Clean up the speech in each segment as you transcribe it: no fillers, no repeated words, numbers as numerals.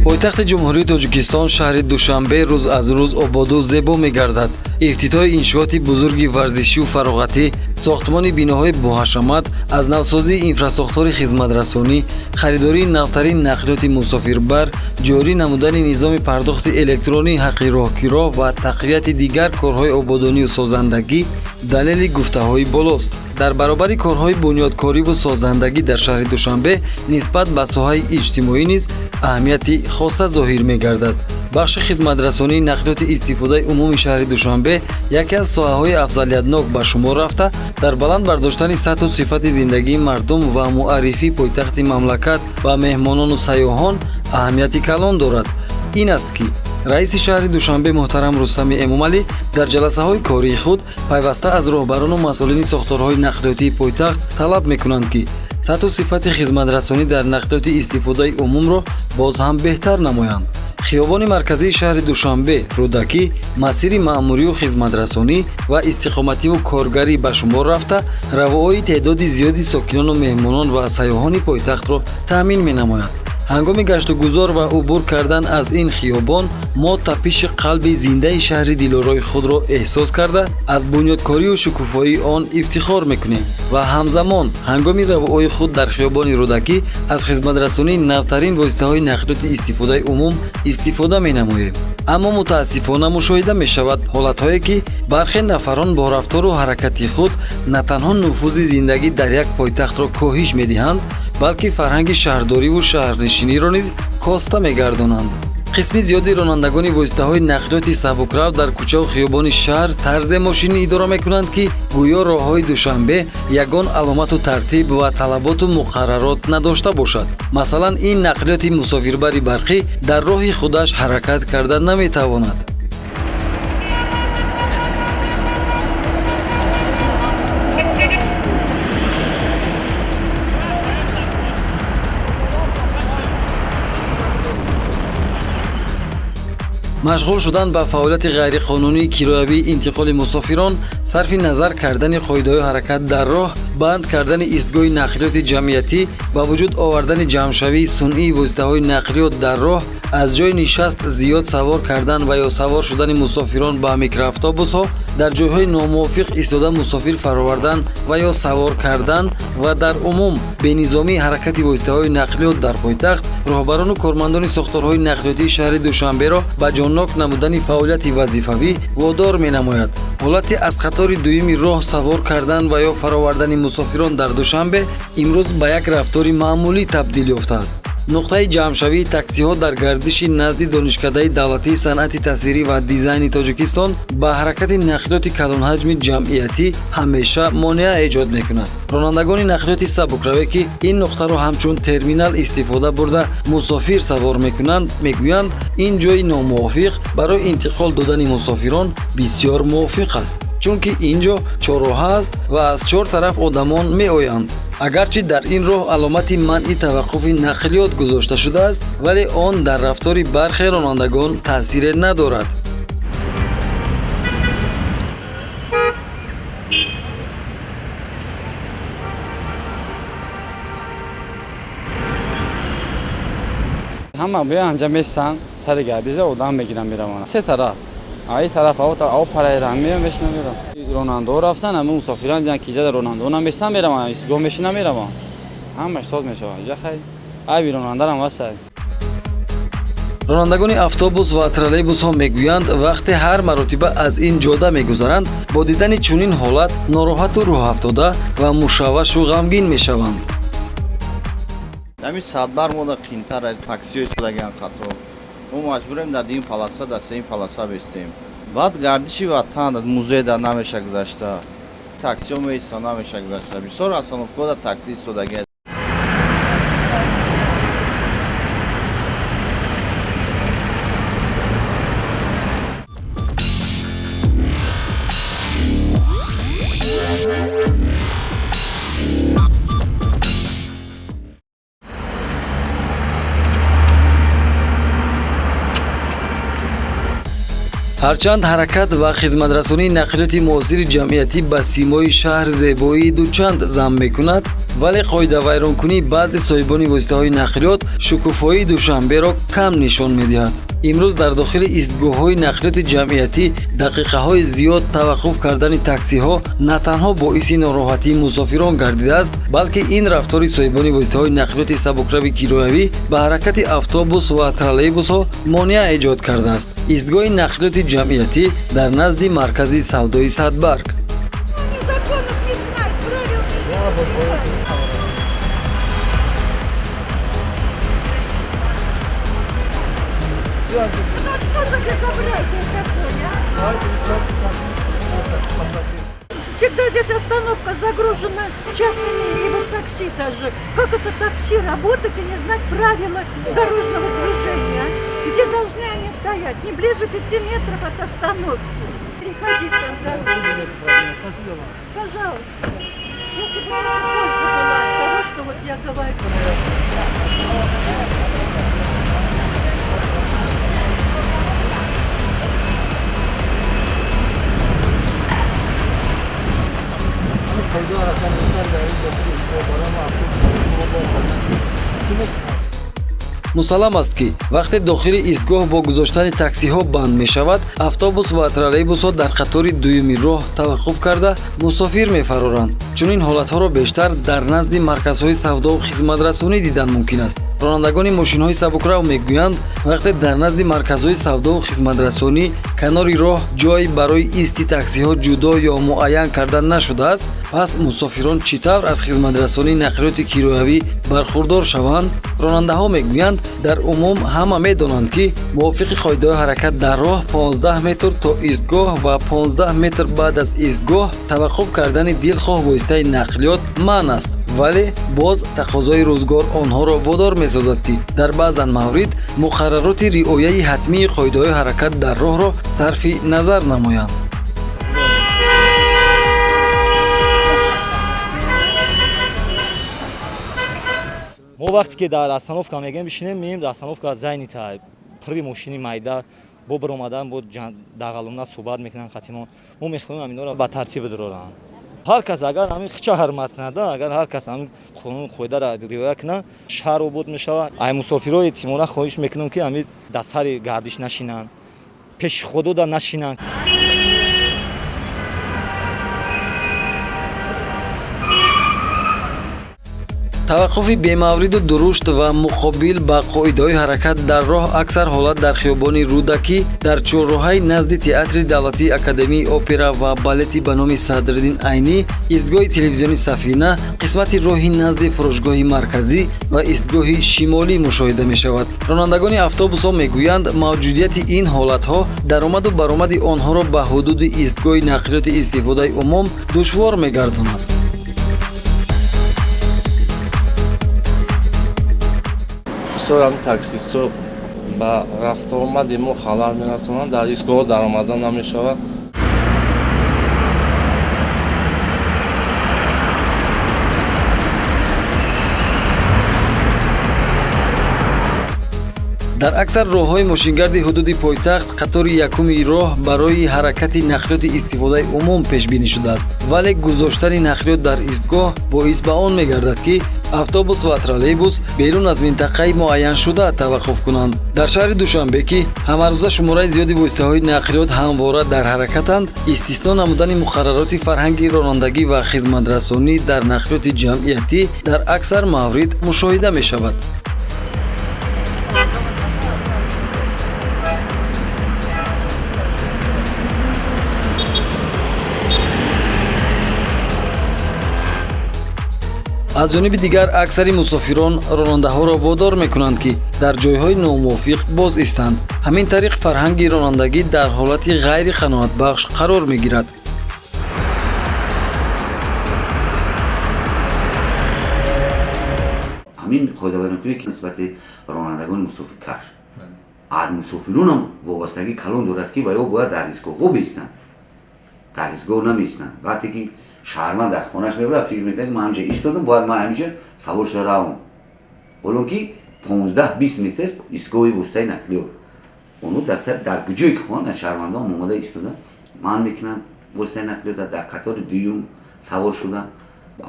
Пойтахти Ҷумҳурии Тоҷикистон, шаҳри Душанбе, рӯз аз рӯз ободу зебо мегардад. Ифтитоҳи иншооти бузурги варзишию фароғатӣ, сохтмони биноҳои боҳашамат, аз навсозии инфрасохтори хизматрасонӣ, харидории навтарин нақлиёти мусофирбар, ҷорӣ намудани низоми пардохти электронии ҳаққи роҳкиро ва тақвияти дигар корҳои ободонию созандагӣ далели гуфтаҳои болост. Дар баробари корҳои бунёдкориву созандагӣ дар шаҳри Душанбе нисбат ба соҳаи иҷтимоӣ низ аҳамияти хоса зоҳир мегардад. Бахши хизматрасонии нақлиёти истифодаи умуми шаҳри Душанбе яке аз соҳаҳои афзалиятнок ба шумор рафта, дар баланд бардоштани сатҳу сифати зиндагии мардум ва муаррифии пойтахти мамлакат ба меҳмонону сайёҳон аҳамияти калон дорад. Ин аст, ки раиси шаҳри Душанбе муҳтарам Рустами Эмомалӣ дар ҷаласаҳои кории худ пайваста аз роҳбарону масъулини сохторҳои нақлиётии пойтахт талаб мекунанд, ки сатҳу сифати хизматрасонӣ дар нақлиёти истифодаи умумро боз ҳам беҳтар намоянд. Хиёбони марказии шаҳри Душанбе, Рӯдакӣ, масири маъмурию хизматрасонӣ ва истиқомативу коргарӣ ба шумор рафта, равоии теъдоди зиёди сокинону меҳмонон ва сайёҳони пойтахтро таъмин менамояд. Ҳангоми гаштугузор ва убур кардан аз ин хиёбон мо тапиши қалби зиндаи шаҳри дилорои худро эҳсос карда, аз бунёдкорию шукуфоии он ифтихор мекунем ва ҳамзамон ҳангоми равоии худ дар хиёбони Рӯдакӣ аз хизматрасонии навтарин воситаҳои нақлиёти истифодаи умум истифода менамоем. Аммо мутаассифона мушоҳида мешавад ҳолатҳое, ки бархе нафарон бо рафтору ҳаракати худ на танҳо нуфузи зиндагӣ дар як пойтахтро коҳиш медиҳанд, балки фарҳанги шаҳрдориву шаҳрнишиниро низ коста мегардонанд. Қисми зиёди ронандагони воситаҳои нақлиёти сабукрав дар кӯчаву хиёбони шаҳр тарзе мошини идора мекунанд, ки гӯё роҳҳои Душанбе ягон аломату тартиб ва талаботу муқаррарот надошта бошад. Масалан, ин нақлиёти мусофирбари барқӣ дар роҳи худаш ҳаракат карда наметавонад. Машғул шудан ба фаъолияти ғайриқонунии кироявии интиқоли мусофирон, сарфи назар кардани қоидаҳои ҳаракат дар роҳ, банд кардани истгоҳи нақлиёти ҷамъиятӣ, ба вуҷуд овардани ҷамъшавии сунъии воситаҳои нақлиёт дар роҳ, аз ҷойи нишаст зиёд савор кардан ва ё савор шудани мусофирон ба микроавтобусҳо, дар ҷойҳои номувофиқ истода мусофир фаровардан ва ё савор кардан ва дар умум бенизомии ҳаракати воситаҳои нақлиёт дар пойтахт роҳбарону кормандони сохторҳои нақлиётии шаҳри Душанберо ба ҷоннок намудани фаъолияти вазифавӣ водор менамояд. Ҳолати аз қатори дуюми роҳ савор кардан ва ё фаровардани мусофирон дар Душанбе имрӯз ба як рафтори маъмулӣ табдил ёфтааст. Нуқтаи ҷамъшавии таксиҳо дар гардиши назди Донишкадаи давлатии санъати тасвирӣ ва дизайни Тоҷикистон ба ҳаракати нақлиёти калонҳаҷми ҷамъиятӣ ҳамеша монеа эҷод мекунад. Ронандагони нақлиёти сабукраве, ки ин нуқтаро ҳамчун терминал истифода бурда, мусофир савор мекунанд, мегӯянд, ин ҷои номувофиқ барои интиқол додани мусофирон бисёр мувофиқ аст, чунки ин ҷо чорроҳа аст ва аз чор тараф одамон меоянд. Агарчи дар ин роҳ аломати манъи таваққуфи нақлиёт гузошта шудааст, вале он дар рафтори бархе ронандагон таъсире надорад. Ҳама биё анҷа местанд, сари гардиза одам мегирам, мераванд се тараф, ай тараф, ав парайрам меям, мешинам, мерам. Ронандаҳо рафтан, ҳама мусофиран дидан, ки иҷа ронандаҳо наместан, мераванд, истгоҳ мешинам, мераванд, ҳамаш соз мешавад. Иҷа хай айби ронандарам ҳастай. Ронандагони автобус ва троллейбусҳо мегӯянд, вақте ҳар маротиба аз ин ҷода мегузаранд, бо дидани чунин ҳолат нороҳату рӯҳафтода ва мушаввашу ғамгин мешаванд. Ҳамин садбар мода қинтар, таксиҳо истодагиан хато. Мо маҷбурем дар дин полоса, дар сеюм полоса бестем. Баъд гардиши ватан, музей дар намеша гузашта. Таксиҳо меистанд, намеша гузашта. Бисёр остановкаҳо дар такси истодагӣ. Ҳарчанд ҳаракат ва хизматрасонии нақлиёти муосири ҷамъиятӣ ба симои шаҳр зебоии дучанд зам мекунад, вале қоидавайронкунии баъзе соҳибони воситаҳои нақлиёт шукуфоии Душанберо кам нишон медиҳад. Имрӯз дар дохили истгоҳҳои нақлиёти ҷамъиятӣ дақиқаҳои зиёд таваққуф кардани таксиҳо на танҳо боиси нороҳатии мусофирон гардидааст, балки ин рафтори соҳибони воситаҳои нақлиёти сабукрави кироявӣ ба ҳаракати автобус ва троллейбусҳо монеа эҷод кардааст. Истгоҳи нақлиёти ҷамъиятӣ дар назди маркази савдои Садбарг. Они законов не знают, правил не знают. Ну вот что за безобразие такое, а? Всегда здесь остановка загружена частными и вот такси даже. Как это такси работать и не знать правила дорожного движения? А? Где должны они стоять? Не ближе 5 метров от остановки. Приходи там дорогу. Пожалуйста. Если бы польза была от того, что вот я говорю. Мусаллам аст, ки вақте дохили истгоҳ бо гузоштани таксиҳо банд мешавад, автобус ва троллейбусҳо дар қатори дуюми роҳ таваққуф карда, мусофир мефароранд. Чунин ҳолатҳоро бештар дар назди марказҳои савдову хизматрасонӣ дидан мумкин аст. Ронандагони мошинҳои сабукрав мегӯянд, вақте дар назди марказҳои савдову хизматрасонӣ канори роҳ ҷой барои исти таксиҳо ҷудо ё муайян карда нашудааст, пас мусофирон чӣ тавр аз хизматрасонии нақлиёти кироявӣ бархурдор шаванд? Ронандаҳо мегӯянд, дар умум ҳама медонанд, ки мувофиқи қоидаҳои ҳаракат дар роҳ 15 метр то истгоҳ ва 15 метр баъд аз истгоҳ таваққуф кардани дилхоҳ воситаи нақлиёт манъ аст, вале боз тақозои рӯзгор онҳоро водор месозад, ки дар баъзан маврид муқаррароти риояи ҳатмии қоидаҳои ҳаракат дар роҳро сарфи назар намоянд. Мо вақте ки дар остановка мегӯем бишинем, меем, дар остановка занята, пурри мошини майда бо биромадан, бо дағалона суҳбат мекунанд қатимо. Мо мехоҳем ҳаминҳоро ба тартиб бидоранд. Ҳар кас агар ҳамин хича ҳурмат кунад, агар ҳар кас ҳамин қонун қоидаро риоя кунад, шаҳр обод мешавад. Ай мусофирои эҳтимола хоҳиш мекунам, ки ҳамин дар сари гардиш нашинанд, пеши худода нашинанд. Таваққуфи бемавриду дурушт ва муқобил ба қоидаҳои ҳаракат дар роҳ аксар ҳолат дар хиёбони Рӯдакӣ, дар чорроҳаи назди Театри давлатии академияи опера ва балети ба номи Садриддин Айнӣ, истгоҳи телевизиони Сафина, қисмати роҳи назди фурӯшгоҳи марказӣ ва истгоҳи шимолӣ мушоҳида мешавад. Ронандагони автобусҳо мегӯянд, мавҷудияти ин ҳолатҳо даромаду баромади онҳоро ба ҳудуди истгоҳи нақлиёти истифодаи умум душвор мегардонад. Бисёр ҳам таксистҳо ба рафтуомади мо халал мерасонанд, дар истгоҳҳо даромада намешавад. Дар аксар роҳҳои мошингарди ҳудуди пойтахт қатори якуми роҳ барои ҳаракати нақлиёти истифодаи умум пешбинӣ шудааст, вале гузоштани нақлиёт дар истгоҳ боис ба он мегардад, ки автобус ва троллейбус берун аз минтақаи муайяншуда таваққуф кунанд. Дар шаҳри Душанбе, ки ҳамарӯза шумораи зиёди воситаҳои нақлиёт ҳамвора дар ҳаракатанд, истисно намудани муқаррароти фарҳанги ронандагӣ ва хизматрасонӣ дар нақлиёти ҷамъиятӣ дар аксар маврид мушоҳида мешавад. Аз ҷониби дигар, аксари мусофирон ронандаҳоро водор мекунанд, ки дар ҷойҳои номувофиқ боз истанд. Ҳамин тариқ фарҳанги ронандагӣ дар ҳолати ғайриқаноатбахш қарор мегирад. Ҳамин қоидавайронкунӣ ки нисбати ронандагони мусофиркаш аз мусофиронам вобастагӣ калон дорад, ки ва ё бояд дар истгоҳҳо биистанд, дар истгоҳ намеистанд. Вақте ки шаҳрванд аз хонааш мебарад, фикр мекунад, ки ман ҳамҷа истодам, бояд ман ҳаминҷа савор шуда равам, ҳолон ки 15-20 метр истгоҳи воситаи нақлиёт. Онҳо дар куҷое ки хоҳанд, аз шаҳрвандон омода истода ман мекунанд воситаи нақлиёта дар қатори дуюм савор шуда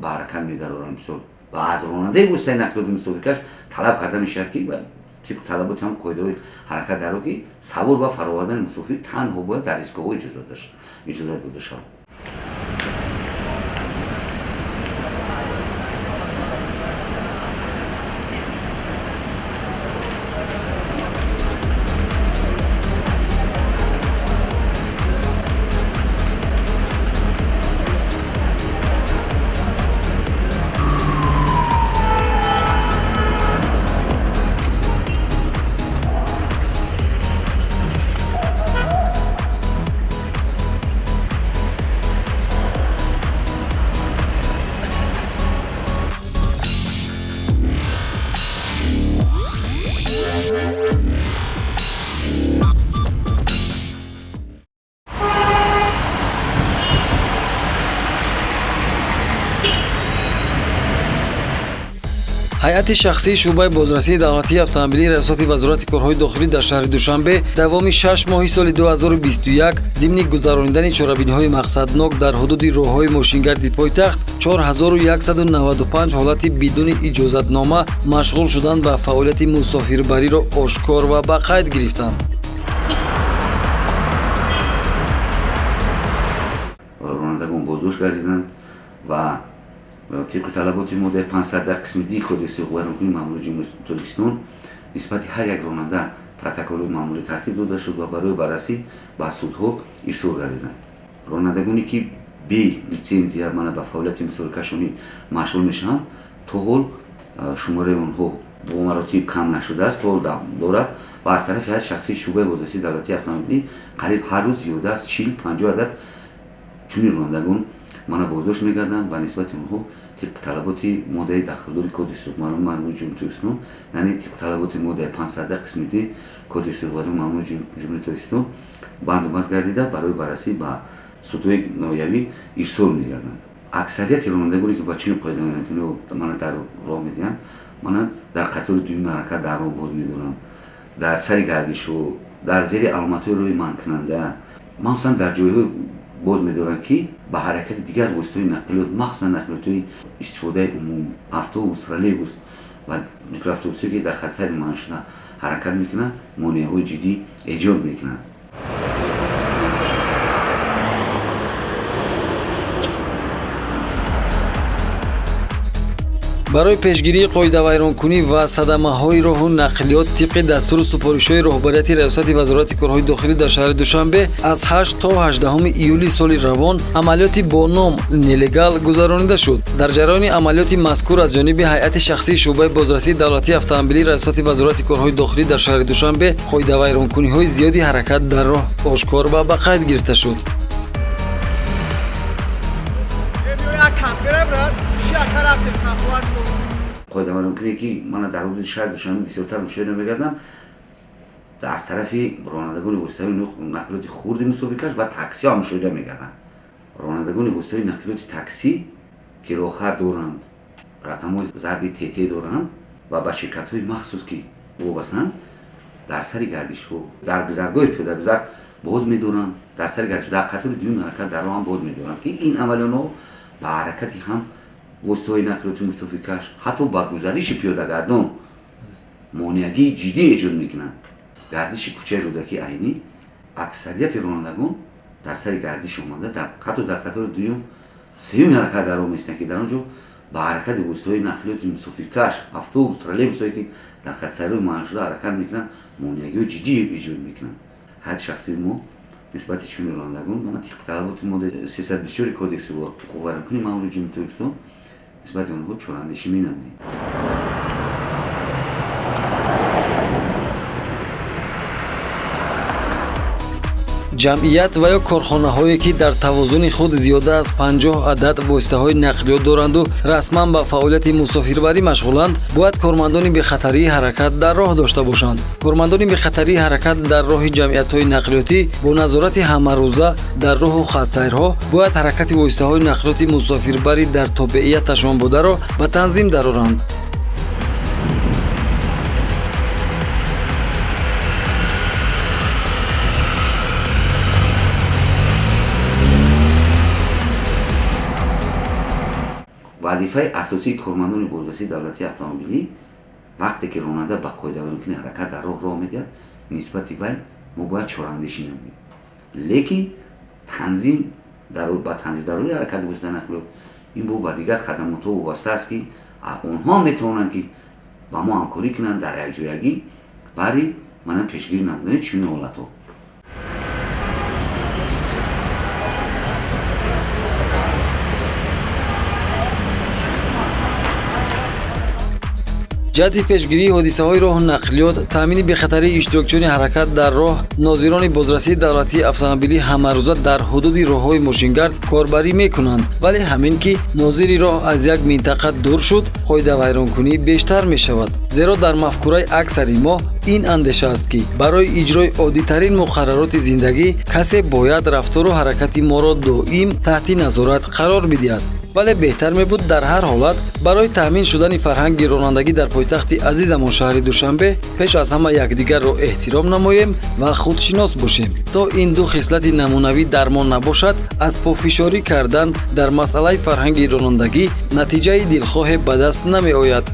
ба ҳаракат медароранд. Мисол, ва аз ронандаи воситаи нақлиёти мусофиркаш талаб карда мешавад, ки тибқи талаботи ҳам қоидаҳои ҳаракат дар роҳ, ки савор ва фаровардани мусофир танҳо бояд дар истгоҳҳо иҷозат дода шавад. Ҳайати шахсии шӯъбаи бозрасии давлатии автомобилии Раёсати Вазорати корҳои дохилӣ дар шаҳри Душанбе давоми 6 моҳи соли 2021 зимни гузаронидани чорабиниҳои мақсаднок дар ҳудуди роҳҳои мошингарди пойтахт 4195 ҳолати бидуни иҷозатнома машғул шудан ба фаъолияти мусофирбариро ошкор ва ба қайд гирифтанд. Ронандагон боздошт гардиданд ва тибқи талаботи моддаи 500 қисми ди Кодекси ҳуқуқвайронкунии маъмурии Ҷумҳурии Тоҷикистон нисбати ҳар як ронанда протоколҳои маъмурӣ тартиб дода шуд ва барои баррасӣ ба судҳо ирсол гардиданд. Ронандагоне, ки бе литсензия мана ба фаъолияти мусофиркашонӣ машғул мешаванд, то ҳол шумораи онҳо бо маротиб кам нашудааст, то ҳол дорад ва аз тарафи ҳайати шахсии шӯъбаи бозрасии давлатии автомобилӣ қариб ҳар рӯз зиёда аз 40-50 адад чунин ронандагон мана боздошт мегарданд ва нисбати онҳо тибқи талаботи моддаи дахлдори Кодекси ҳуқуқвайронкунии маъмурии Ҷумҳурии Тоҷикистон, яъне тибқи талаботи моддаи 500 қисми ди Кодекси ҳуқуқвайронкунии маъмурии Ҷумҳурии Тоҷикистон бандубаст гардида, барои баррасӣ ба судҳои ноҳиявӣ ирсол мегарданд. Аксарияти ронандагоне, ки ба чунин қоидавайронкуниҳо мана дар роҳ медиҳанд, мана дар қатори дуюми ҳаракат дар роҳ боз медоранд, дар сари гардишҳо, дар зери аломатҳои роҳи манъкунанда, махсусан дар ҷойҳое боз медоранд, ки ба ҳаракати дигар воситаҳои нақлиёт, махсусан нақлиётҳои истифодаи умум, автобус, троллейбус ва микроавтобусҳое, ки дар хатсайри манъшуда ҳаракат мекунанд, монеаҳои ҷиддӣ эҷод мекунанд. Барои пешгирии қоидавайронкунӣ ва садамаҳои роҳу нақлиёт тибқи дастуру супоришҳои роҳбарияти Раёсати Вазорати корҳои дохилӣ дар шаҳри Душанбе аз 8 то 18 июли соли равон амалиёти бо ном «Нелегал» гузаронида шуд. Дар ҷараёни амалиёти мазкур аз ҷониби ҳайати шахсии шӯъбаи бозрасии давлатии автомобилии Раёсати Вазорати корҳои дохилӣ дар шаҳри Душанбе қоидавайронкуниҳои зиёди ҳаракат дар роҳ ошкор ва ба қайд гирифта шуд. Қоидавайронкуние, ки мана дар ҳудуди шаҳри Душанбе бисёртар мушоҳида мегардам, аз тарафи ронандагони воситаҳои нақлиёти хурди мусофиркаш ва таксиҳо мушоҳида мегардам. Ронандагони воситаҳои нақлиёти таксӣ, ки роҳхат доранд, рақамҳои зарди ТТ доранд ва ба ширкатҳои махсус ки вобастанд, дар сари гардишҳо, дар гузаргоҳи пиёдагузар боз медоранд, дар сари гардиш, дар қатори дуюми ҳаракат дар роҳ ҳам боз медоранд, ки ин амали онҳо ба ҳаракати ҳам воситаҳои нақлиёти мусофиркаш, ҳатто ба гузариши пиёдагардон монеагии ҷиддӣ эҷод мекунанд. Гардиши кӯчаи Рӯдакӣ Айнӣ аксарияти ронандагон дар сари гардиш омада, ҳатто дар қатори дуюм, сеюми ҳаракат дар роҳ местанд, ки дар он ҷо ба ҳаракати воситаҳои нақлиёти мусофиркаш, автобус, троллейбусҳое, ки дар хатсайрҳои муайяншуда ҳаракат мекунанд, монеагиҳои ҷиддӣ эҷод мекунанд. Ҳайати шахсии мо нисбати чунин ронандагон мана тибқи талаботи моддаи 324 Кодекси ҳуқуқвайронкунии маъмурии Ҷумҳурии Тоҷикистон нисбати онҳо чораандешӣ менамоем. Ҷамъият ва ё корхонаҳое, ки дар тавозуни худ зиёда аз 50 адад воситаҳои нақлиёт доранду расман ба фаъолияти мусофирбарӣ машғуланд, бояд кормандони бехатарии ҳаракат дар роҳ дошта бошанд. Кормандони бехатарии ҳаракат дар роҳи ҷамъиятҳои нақлиётӣ бо назорати ҳамарӯза дар роҳу хатсайрҳо бояд ҳаракати воситаҳои нақлиёти мусофирбарӣ дар тобеияташон бударо ба танзим дароранд. Вазифаи асосии кормандони бозрасии давлатии автомобилӣ, вақте ки ронанда ба қоидавайронкунии ҳаракат дар роҳ роҳ медиҳад, нисбати вай мо бояд чораандешӣ намоем. Лекин танзим ба танзим дарои ҳаракати воситаи нақлиёт ин бо ба дигар хадамотҳо вобаста аст, ки онҳо метавонанд, ки ба мо ҳамкорӣ кунанд дар якҷоягӣ барои мана пешгирӣ намудани чунин ҳолатҳо. Ҷиҳати пешгирии ҳодисаҳои роҳу нақлиёт, таъмини бехатарии иштирокчиёни ҳаракат дар роҳ, нозирони бозрасии давлатии автомобилӣ ҳамарӯза дар ҳудуди роҳҳои мошингард корбарӣ мекунанд. Вале ҳамин ки нозири роҳ аз як минтақа дур шуд, қоидавайронкунӣ бештар мешавад. Зеро дар мафкураи аксари мо ин андеша аст, ки барои иҷрои оддитарин муқаррароти зиндагӣ касе бояд рафтору ҳаракати моро доим таҳти назорат қарор бидиҳад. Вале беҳтар мебуд, дар ҳар ҳолат барои таъмин шудани фарҳанги ронандагӣ дар пойтахти азизамон шаҳри Душанбе пеш аз ҳама якдигарро эҳтиром намоем ва худшинос бошем. То ин ду хислати намунавӣ дар мо набошад, аз пофишорӣ кардан дар масъалаи фарҳанги ронандагӣ натиҷаи дилхоҳе ба даст намеояд.